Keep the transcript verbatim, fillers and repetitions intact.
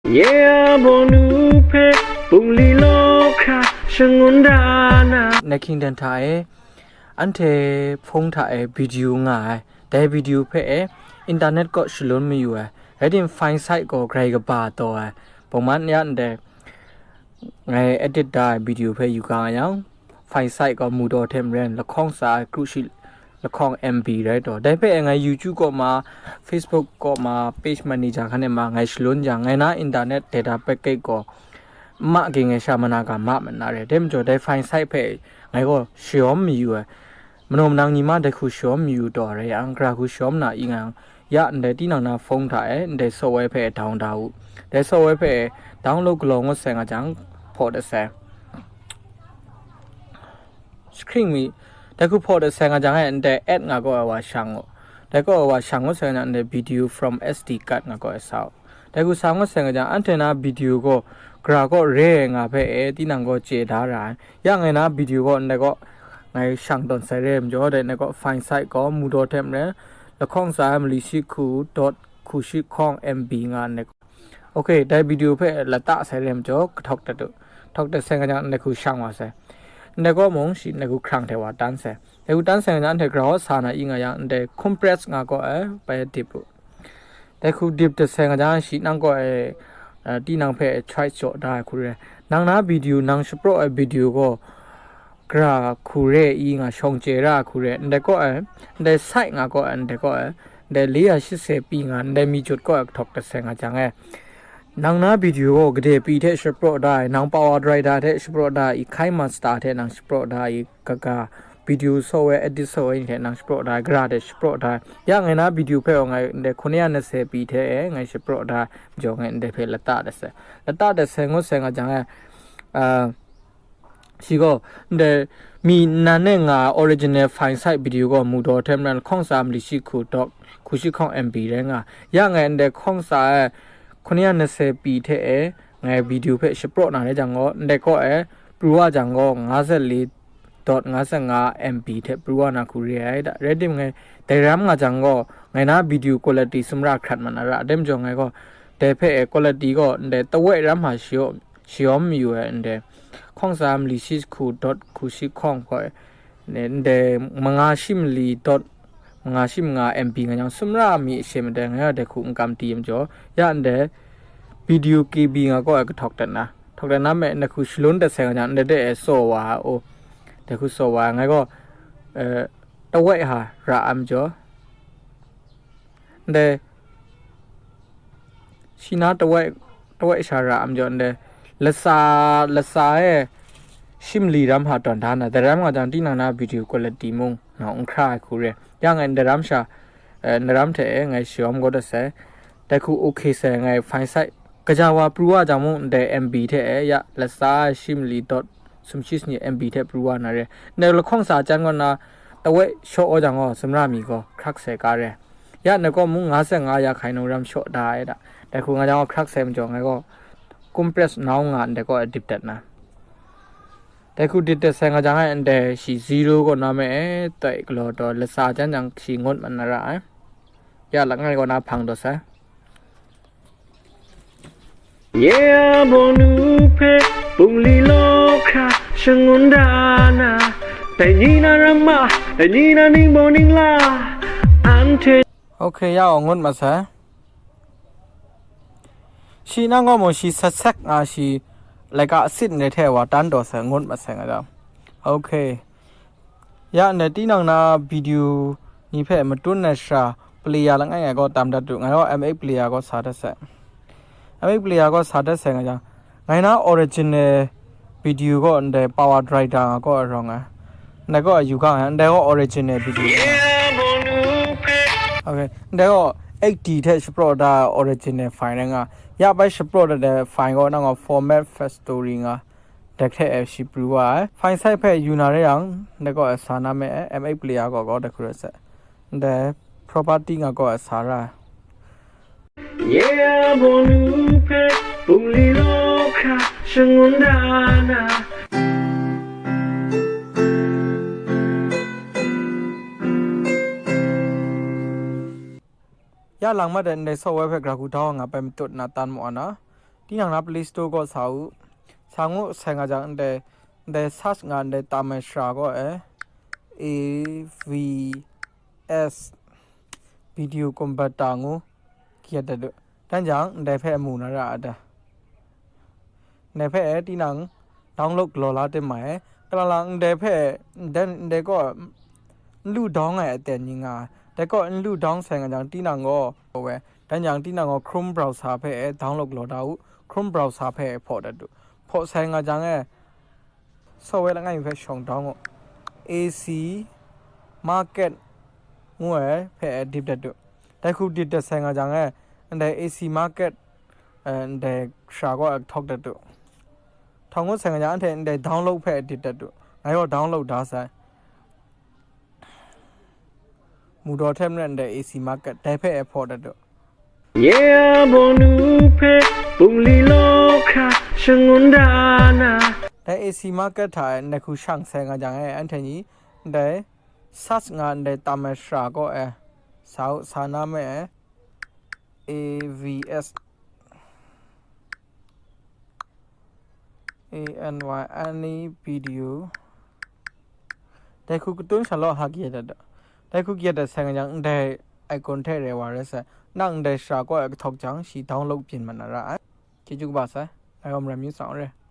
Nye a bawnu hpe bungli law hkra shangun da na. Nehkingdan hta e, anhte hpung hta e video nga ai, dai video hpe e internet kaw shalun mayu ai, rai tim file site gaw grai kaba taw ai, bungman ya ndai ngai edit da ai video hpe yu ga nga yang, file site gaw mu daw hte maren lahkawng tsa ai kru shi lahkawng M B rai taw. Dai hpe ngai YouTube kaw ma, Facebook kaw ma, page manager hkan e ma ngai shalun jang, ngai na internet data package gaw ma ging ai sha mana ga ma mat na re. Dai majaw dai file site hpe ngai gaw shayawm mayu ai. Manaw manang ni ma dai hku shawm mayu taw rai yang, gara hku shawm na i nga yang, ya ndai tinang na phone hta e ndai software hpe down da u. Dai software hpe download galaw ngut sai nga jang, hpaw dat sai. Screen mi, dai hku hpaw dat sai nga jang e ndai add nga gaw ai wa shang u. Dai gaw ai wa shang ngut sai nga jang, ndai video from S D card nga gaw ai sa u. Dai hku sa ngut sai nga jang, anhte na video gaw gara gaw re ai nga hpe e tinang gaw chye da ra ai. Ya ngai na video gaw ndai gaw ngai shang tawn sai re ai majaw, dai ndai gaw file site gaw mu daw hte maren lahkawng tsa ai mali shi hku dot hku shi hkawng M B nga ndai gaw. Ok, dai video hpe lata sai re ai majaw, kahtawk dat u. Htawk dat sai nga jang, ndai hku shang wa sai. Ndai gaw mung shi ndai hku hkrang hte wa tan sai. Ndai hku tan sai nga jang, anhte gara gaw sa na i nga yang, ndai compress nga gaw ai bai dip u. Dai hku dip dat sai nga jang, shi nang gaw e, eh, tinang hpe choice jaw da ai hku re. Nang na video, nang shapraw ai video gaw, gara hku re i nga shawng chye ra ai hku re. Ndai kaw e, ndai site nga kaw e, ndai kaw e, ndai li ya shi se pyi nga, ndai mi jut kaw e kahtawk dat sai nga jang e, nang na video gaw gade pyi hte shapraw da ai, nang power driver hte shapraw da ai, KineMaster hte nang shapraw da ai, kaga video software, edit software ni hte nang shapraw da ai, gara hte shapraw da ai. Ya ngai na video hpe gaw ngai ndai hkun ya na se pyi hte e ngai shapraw da ai, majaw ngai ndai hpe lata dat sai. Lata dat sai ngut sai nga jang e, ah, shi gaw, ndai mi nan e nga original file site video gaw mu daw hte maren lahkawng tsa mali shi hku dot hku shi hkawng M B rai nga. Ya ngai ndai lahkawng tsa e hkun ya na se pyi hte e ngai video hpe shapraw na re jang gaw, ndai kaw e pru wa jang gaw, nga za li dot nga za nga M B hte pru wa na hku re ai da. Rai tim ngai dai ram nga jang gaw, ngai na video quality sumra hkrat mat na ra, dai majaw ngai gaw dai hpe e quality gaw ndai tawai ram hta shayaw shayawm mayu ai ndai, lahkawng tsa mali shi hku dot hku shi hkawng hpe, ne, ndai manga shi mali dot manga shi manga M B nga jang, sumra mi she madai ngai dai hku n kam di ai majaw, ya ndai video K B nga kaw ai kahtawk dat na, htawk dat na me, ndai hku shalun dat sai nga jang, ndai de e tsaw wa ai, o, dai hku tsaw wa ai, ngai gaw, eh, tawai hta ra ai majaw, ndai shi na tawai, tawai sha ra ai majaw, ndai latsa, latsa e shi mali ram hta tawn da na, dai ram nga jang, tinang na video quality mung nau n hkra ai hku re. Ya ngai ndai ram sha, eh, ndai ram hte e ngai shayawm gaw dat sai. Dai hku ok sai, ngai file site kaja wa pru wa jang mung, ndai M B hte e ya latsa e shi mali dot sumshi sanit M B hte pru wa na re. Ndai lahkawng tsa chyan kaw na tawai shaw wa jang gaw, sumra mi gaw hkrak sai ka re. Ya ndai kaw mung nga za nga ya hkai nung ram shaw da ai da. Dai hku nga jang gaw hkrak sai majaw, ngai gaw compress nau nga ndai kaw e dip dat na. Dai hku dip dat sai nga jang e, ndai shi zero kaw na me e, tai galaw taw latsa chyan jang shi ngut mat na ra ai. Ya langai kaw na hpang taw sai. Nye a bawnu hpe bungli law hkra shangun da na, dai ni na ram ma, dai ni na ningbaw ningla, anhte. Ok, ya gaw ngut masai. Shi nang gaw mung shi sat sek nga shi, laika asit ndai hte wa tan taw sai, ngut masai nga jang. Ok. Ya ndai tinang na video ni hpe matun ai shara, player langai ngai gaw tam dat u, ngai gaw M X player gaw sa dat sai. M X player gaw sa dat sai nga jang, ngai na original video gaw ndai power driver nga gaw rawng ai. Ndai gaw yu ga nga, ndai gaw original video. Ok, ndai gaw H D hte shapraw da original file rai nga. Ya bai shapraw dat ai file gaw nang gaw format factory nga. Dai hte e shi pru wa ai. File site hpe yu na re yang, dai kaw e sa na me ai, M X player kaw gaw dai hku rai sai. Ndai property nga kaw e sa ra ai. Nye a bawnu hpe bungli law hkra shangun da na. Ya lang mat ai ndai software hpe gara hku dau nga bai matut na tan mu ai na. Tinang na Play Store gaw sa u. Sa ngu sai nga jang ndai, ndai search nga ndai tam ai shara gaw e, A V S Video Converter ngu kayat dat u. Dan jang ndai hpe mu na ra a ta? Ndai hpe e tinang download galaw la tim mai. Kalang lang ndai hpe, ndai, ndai gaw n lu dawng ai aten ni nga ai. Dai gaw n lu dawng sai nga jang tinang gaw, we, dan jang tinang gaw Chrome browser hpe e download galaw da u. Chrome browser hpe e hpaw dat u. Hpaw sai nga jang e, software langai mi hpe shawng dawng u. A C Market ngu ai hpe e dip dat u. Dai hku dip dat sai nga jang e, ndai A C Market, eh, ndai shara gaw e htaw dat u. Htaw ngut sai nga jang, anhte ndai download hpe e dip dat u. Ngai gaw download da sai. Mudaw hte maren ndai A C Market, dai hpe e hpaw dat u. Ye a bawnu hpe bungli law hkra shangun da na. Dai A C Market hta e ndai hku shang sai nga jang e, anhte ni ndai search nga ndai tam ai shara gaw e sa u, sa na me e, A V S A N Y, any video. Dai hku katun sha law ha kayat dat u. Dai hku kayat dat sai nga jang, ndai icon hte re wa rai sai. Nang ndai shara gaw e htaw jang, shi download byin mat na ra ai. Chyeju kaba sai. Ngai gaw maram yu sang re.